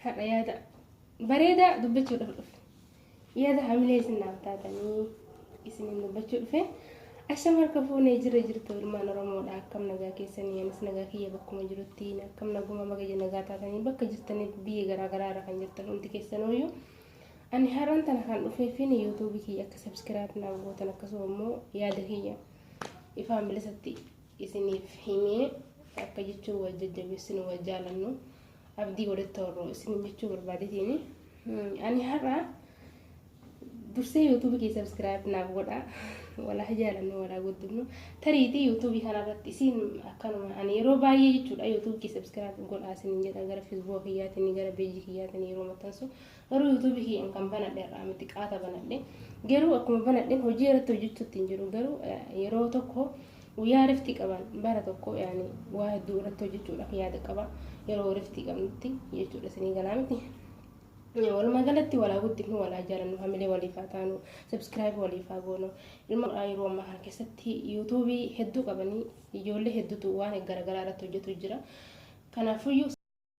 Har'a yaada bareedaa dubbachuudhaaf dhufe. Yaada hamilee isin naaf taatanii isiniin dubbachuu dhufe. Asham harka fuunee jirra jirtu ilmaan Oromoodha. Akkam nagaa keessanii anis nagaa kiyya bakkuma jirutti akkam naguma baga nagaa taatanii bakka jirtaniif biyya garaa garaa irra kan jirtan hundi keessanuyyuu. Ani har'aan tana kan dhufeefin yuutuubii kiyya akka sabskiraayib naaf gootan akkasuma immoo yaada kiyya ifaan bilisatti isiniif himee akka jechuun wal jajjabeessinu wal jaalannu abdii walitti horru isiniin jechuu barbaadetiin ani har'a dursee yuutuubii kiyya sabskiraayib naaf godha walaa jaalannu walaa guddifnu tariitii yuutuubii kanarratti isin akkanuma ani yeroo baay'ee jechuudha yuutuubii kiyya sabskiraayib godha isiniin jedha gara feesbuuka kiyyaatiin gara beejii kiyyaatiin yeroo maxxansu garuu yuutuubii kiyyan kan banadhe irraa miti qaata banadhe garuu akkuma banadheen hojii irratti hojjechuutti hin jiru garuu yeroo tokko guyyaa riftii qaban bara tokko yaani waa hedduu irratti hojjechuudhaaf yaada qaba yeroo riftii qabnutti jechuudha isinii galaa miti. Walumaa galatti walaa guddifnu walaa jaalannu hamilee waliif haa taanu subscribe waliif haa goonu ilma yeroo ammaa kana keessatti yuutuubii hedduu qabanii ijoollee hedduutu waan garaagaraa irratti hojjetu jira. Kanaafuyyuu